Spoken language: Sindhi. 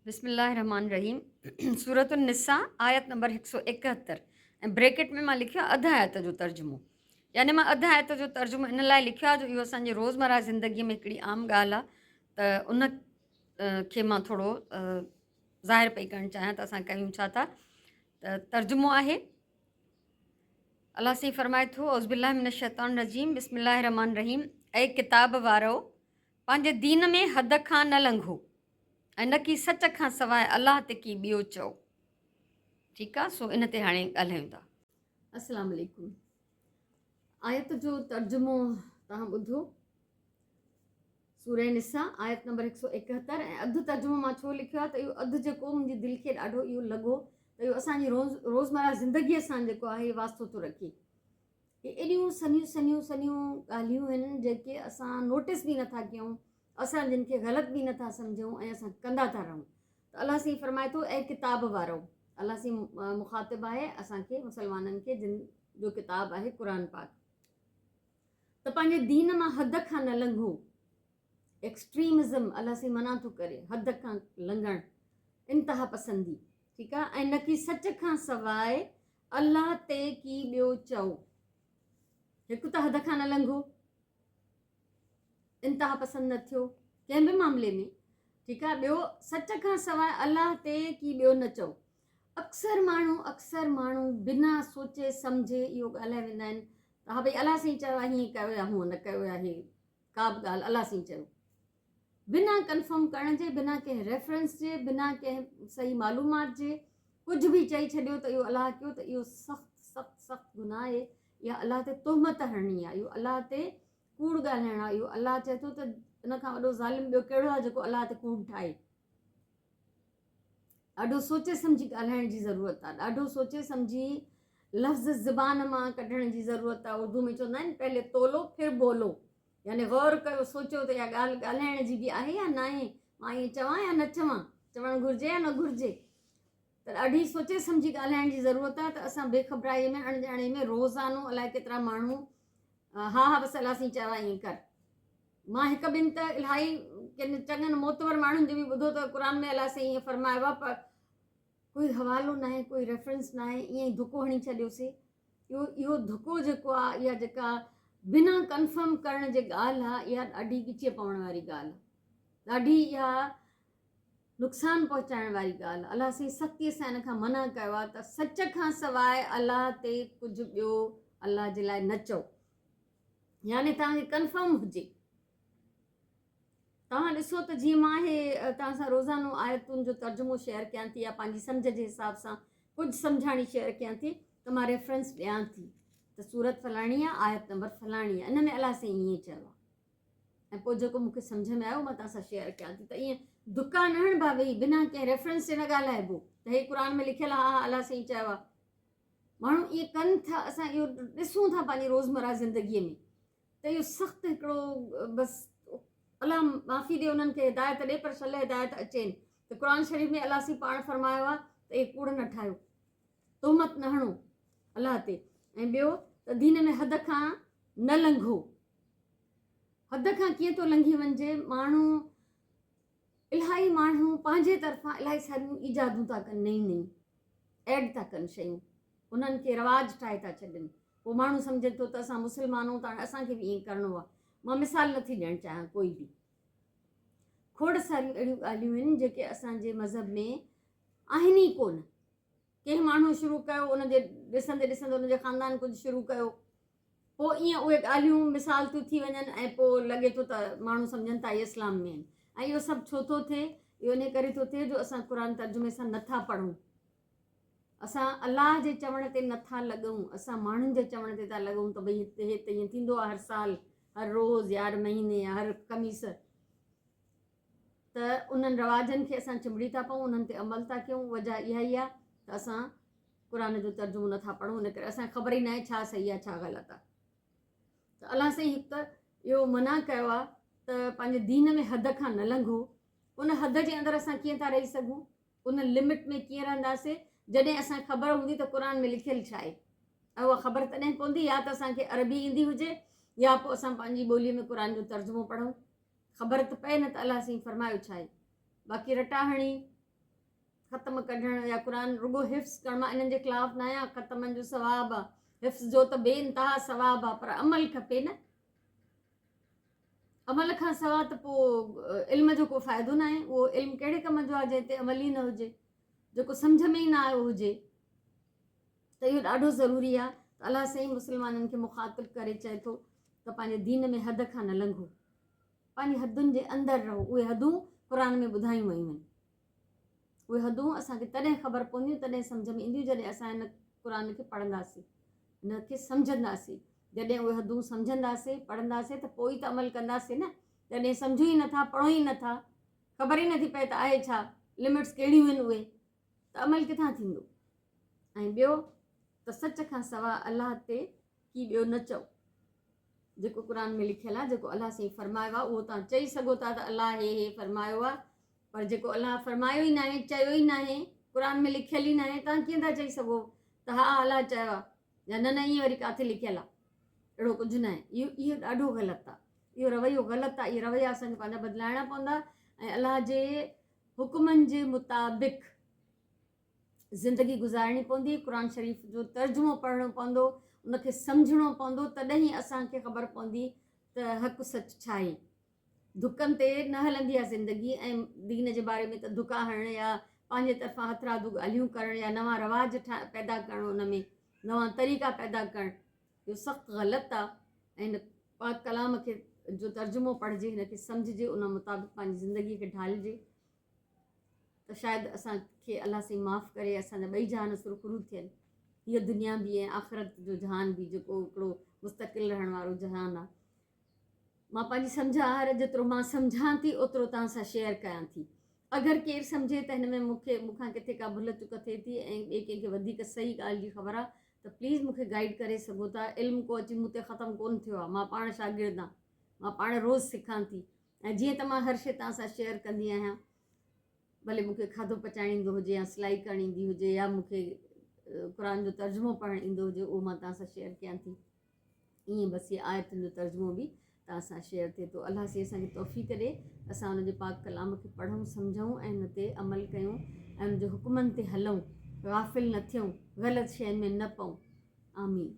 بسم الله الرحمٰن الرحيم سورة النساء آيت نمبر 171 ۽ بريڪيٽ ۾ مان لکيو اڌ آيت جو ترجمو يعني مان اڌ آيت جو ترجمو ان لاء لکيو آهي جو اهو اسان جي روزمره زندگي ۾ هڪڙي عام ڳالهه آهي ته ان کي مان ٿورو ظاهر پئي ڪرڻ چاهيان ته اسان ڪيون ڇا ٿا ته ترجمو آهي الله سائين فرمائي ٿو اعوذ بالله من الشيطان الرجيم بسم الله الرحمن الرحيم اي ڪتاب وارو پنهنجي دين ۾ حد کان نه لنگهو ۽ نه ڪي سچ کان سواء الله تي ڪي ٻيو چئو. ٺيڪ آ سو ان تي هاڻي ڳالهايون ٿا. السلام عليڪم آيت جو ترجمو توهان ٻڌو سوره نساء آيت نمبر 171 ۽ اڌ ترجمو مان ڇو لکيو آهي ته اهو اڌ جيڪو منهنجي دل کي ڏاڍو اهو لڳو ته اهو اسان جي روز روزمره زندگي سان جيڪو آهي واسطو ٿو رکي هي ايڏيون سنهيون سنهيون سنهيون ڳالهيون آهن جيڪي اسان نوٽس به نٿا ڪيون اسان جن کي غلط به نٿا سمجهون ۽ اسان ڪندا ٿا رهون ته الله سائين فرمائي ٿو اي ڪتاب وارو الله سائين مخاطب آهي اسان کي مسلمانن کي جن جو ڪتاب آهي قرآن پاڪ ته پنهنجي دين مان حد کان نه لنگهو ايڪسٽريمزم الله سائين منع ٿو ڪري حد کان لنگهڻ انتها پسندي ٺيڪ آ ۽ نڪي سچ کان سواء الله تي ڪي ٻيو چئو هڪ ته حد کان نه لنگهو انتها پسند نه ٿيو ڪنهن به معاملي ۾ ٺيڪ آ ٻيو سچ کان سواء الله تي ڪي ٻيو نه چئو اڪثر ماڻهو اڪثر ماڻهو بنا سوچي سمجهي اهو ڳالهائي ويندا آهن ته ها ڀئي الله سائين چيو آهي هيئن ڪيو يا هونئن نه ڪيو يا هي ڪا به ڳالهه الله سائين چيو بنا ڪنفرم ڪرڻ جي بنا ڪنهن ريفرنس جي بنا ڪنهن صحيح معلومات جي ڪجهه به چئي ڇڏيو ته اهو الله ڪيو ته اهو سخت سخت سخت گناهه آهي اها الله تي تهمت هڻڻي آهي اهو الله تي ڪوڙ ڳالهائڻ آهي اهو الله چئي ٿو ته ان کان وڏو ظالم ٻيو ڪهڙو آهي جيڪو الله تي ڪوڙ ٺاهي ڏاڍو سوچي سمجهي ڳالهائڻ جي ضرورت آهي ڏاڍو سوچي سمجهي لفظ زبان مان ڪڍڻ جي ضرورت آهي اردو ۾ چوندا آهن پهلي تولو پھر بولو يعني غور ڪيو سوچيو ته اها ڳالهه ڳالهائڻ جي به آهي يا ناهي مان ائين چوان يا نه چوان چوڻ گهرجي يا نه گهرجي ته ڏاڍي سوچي سمجهي ڳالهائڻ جي ضرورت آهي ته اسان بي خبرائي ۾ اڻڄاڻي ۾ روزانو الائي ڪيترا ماڻهو ها ها بس الله سائين چيو آهي ائين ڪر مان هڪ ٻن ته الاهي ڪن چڱن معتبر ماڻهن جو به ٻڌو ته قرآن ۾ الله سائين ائين فرمايو آهي پر ڪوئي حوالو ناهي ڪوئي ريفرنس ناهي ائين ئي ڌڪو هڻي ڇڏيوسي اهو اهو ڌڪو جيڪو آهي اها جيڪا بنا ڪنفرم ڪرڻ جي ڳالهه آهي اها ڏاڍي ڳچيء پوڻ واري ڳالهه ڏاڍي اها نقصان پهچائڻ واري ڳالهه الله سائين سختيء سان ان کان منع ڪيو آهي ته سچ کان سواء الله تي ڪجهه ٻيو الله جي لاء نه چئو يعني توهان کي ڪنفرم هجي. توهان ڏسو ته جيئن مان هي توهان سان روزانو آيتن جو ترجمو شيئر ڪيان ٿي يا پنهنجي سمجهه جي حساب سان ڪجهه سمجهاڻي شيئر ڪيان ٿي ته مان ريفرنس ڏيان ٿي ته سورت فلاڻي آ آيت نمبر فلاڻي آ ان ۾ الله سائين ائين چيو آ ۽ پوء جيڪو مون کي سمجهه ۾ آيو مان توهان سان شيئر ڪيان ٿي ته ائين دڪا نه هڻبا ويهي بنا ڪنهن ريفرنس جي نه ڳالهائبو ته هي قرآن ۾ لکيل آ ها الله سائين چيو آ ماڻهو ائين ڪن ٿا اسان اهو ڏسون ٿا پنهنجي روزمره زندگيء ۾ ته اهو سخت هڪڙو بس الله معافي ڏي انهن کي هدايت ڏي پر شل هدايت اچين ته قرآن شريف ۾ الله سين پاڻ فرمايو آهي ته اهي ڪوڙ نه ٺاهيو تهمت نه هڻو الله تي ۽ ٻيو ته دين ۾ حد کان نه لنگهو حد کان ڪيئن ٿو لنگهي وڃجي ماڻهو الاهي ماڻهو پنهنجي طرفان الاهي ساريون ايجادون ٿا ڪن نيون نيون ايڊ ٿا ڪن شيون انهن کي رواج ٺاهي ٿا ڇڏن پوء ماڻهو سمجهي ٿو ته اسان مسلمان آهيون ته هاڻي اسان کي به ائين ڪرڻو آهي مان مثال نٿي ڏيڻ چاهيان ڪوئي به کوڙ ساريون اهڙيون ڳالهيون آهن جيڪي اسان جي مذهب ۾ آهن ئي ڪونه ڪنهن ماڻهو شروع ڪيو ان جي ڏسندي ڏسندي ان جي خاندان ڪجهه شروع ڪيو پوء ائين اهي ڳالهيون مثال ٿيون ٿي وڃن ۽ پوء لڳي ٿو ته ماڻهو سمجهن ٿا اهي اسلام ۾ آهن ۽ اهو سڀ ڇو ٿو ٿئي؟ اهو انهي ڪري ٿو ٿئي جو اسان قرآن ترجمي سان نه ٿا پڙهون. اسان الله جي چوڻ تي نه ٿا لڳون، اسان ماڻهن جي چوڻ تي ٿا لڳون ته ڀئي هتي هي ته ائين ٿيندو آهي هر سال، هر روز يا هر مهيني يا هر خميس ته انهن رواجن کي اسان چنبڙي ٿا پئون، انهن تي عمل ٿا ڪيون، وجهه اها ئي آهي ته اسان قرآن جو ترجمو نٿا پڙهون ان ڪري اسان کي خبر ئي ناهي ڇا صحيح آهي ڇا غلط آهي ته الله سائين هڪ ته اهو منع ڪيو آهي ته پنهنجي دين ۾ حد کان نه لنگهو ان حد جي اندر اسان ڪيئن ٿا رهي سگهون ان لمٽ ۾ ڪيئن رهنداسي جڏهن اسان کي خبر هوندي ته قرآن ۾ لکيل ڇا آهي ۽ اها خبر تڏهن پوندي يا ته اسان کي عربي ايندي هجي يا پوء اسان پنهنجي ٻوليء ۾ قرآن جو ترجمو پڙهون خبر ته پئي نه ته الله سائين فرمايو ڇا آهي باقي رٽا هڻي ختم ڪڍڻ يا قرآن رڳو حفظ ڪرڻ مان انهن جي خلاف نه آهيان ختمن جو ثواب آ حفظ جو ته بي انتها ثواب آ پر عمل کپي نه عمل کان سوا ته پوء علم جو ڪو فائدو نه آهي اهو علم ڪهڙي ڪم جو آهي جنهن تي عمل ئي نه هجي جيڪو سمجھ ۾ ئي نه آيو هجي ته اهو ڏاڍو ضروري آهي ته الله سائين مسلمانن کي مخاطب ڪري چئي ٿو ته پنهنجي دين ۾ حد کان نه لنگهو پنهنجي حدن جي اندر رهو اهي حدون قرآن ۾ ٻڌايون ويون آهن اهي حدون اسان کي تڏهن خبر پونديون، تڏهن سمجهه ۾ اينديون جڏهن اسان هن قرآن کي پڙهنداسين، هن کي سمجهنداسين. جڏهن اهي حدون سمجهنداسين، پڙهنداسين ته پوء ئي ته عمل ڪنداسين نه. جڏهن سمجهون ئي نٿا، پڙهون ئي نٿا، خبر ئي نٿي پئي ته آهي ڇا، لمٽس ڪهڙيون آهن اهي، ته عمل ڪٿان ٿيندو؟ ۽ ٻيو ته سچ کان سوا الله تي ڪي ٻيو نه چئو. جيڪو قرآن ۾ لکيل آهي، جيڪو الله سائين فرمايو آهي، اهو توهان چئي سگهو ٿا ته الله هي هي فرمايو آهي، پر جيڪو الله فرمايو ئي ناهي، چيو ئي ناهي، قرآن ۾ لکيل ئي ناهي، توهان ڪيئن ٿا چئي سگهو ته ها الله چيو آهي يا نه نه ائين وري ڪاٿي لکيل آهي. اهڙو ڪجهه ناهي. اهو اهو ڏاڍو غلط آهي. اهو رويو غلط آهي. اهي رويا اسان کي پنهنجا بدلائڻا پوندا ۽ الله جي حڪمن جي مطابق زندگي گذارڻي پوندي، قرآن شريف جو ترجمو پڙهڻو پوندو، ان کي سمجهڻو پوندو، تڏهن ئي اسان کي خبر پوندي ته حق سچ ڇا آهي. ڌڪن تي نه هلندي آهي زندگي ۽ دين جي باري ۾ ته ڌڪا هڻڻ يا پنهنجي طرفان هٿرادو ڳالهيون ڪرڻ يا نوان رواج پيدا ڪرڻ ان ۾ نوان طريقا پيدا ڪرڻ اهو سخت غلط آهي ۽ هن پاڪ ڪلام کي جو ترجمو پڙهجي هن کي سمجهجي ان مطابق پنهنجي زندگي کي ڍالجي ته شايد اسان کي الله سائين معاف ڪري اسان جا ٻئي جهان سرخرو ٿين هيء دنيا به ۽ آخرت جو جهان به جيڪو هڪڙو مستقل رهڻ وارو جهان آهي مان پنهنجي سمجهه آهر جيترو مان سمجهان ٿي اوترو توهان سان شيئر ڪيان ٿي اگر ڪير سمجهي ته هن ۾ مون کي مون کان ڪٿي ڪا ڀل چڪ ٿئي ٿي ۽ ٻئي ڪنهن کي وڌيڪ صحيح ڳالهه جي خبر آهي ته پليز مون کي گائيڊ ڪري سگهو ٿا علم ڪو اچي مون تي ختم ڪونه ٿيو آهي مان پاڻ شاگرد آهيان مان پاڻ روز سکان ٿي ۽ جيئن ته مان هر شيء توهان سان شيئر ڪندي آهيان ڀلي مون کي کاڌو پچائڻ ايندو هجي يا سلائي ڪرڻ ايندي هجي يا مون کي قرآن جو ترجمو پڙهڻ ايندو هجي اهو مان توهان سان شيئر ڪيان ٿي ائين بس هي آيتن جو ترجمو به توهان سان شيئر ٿئي ٿو الله سائين اسان کي توفيق ڏي اسان ان جي پاڪ ڪلام کي پڙهون سمجهون ۽ ان تي عمل ڪيون ۽ ان جي حڪمن تي هلون غافل نه ٿيون غلط شين ۾ نه پئون آمين.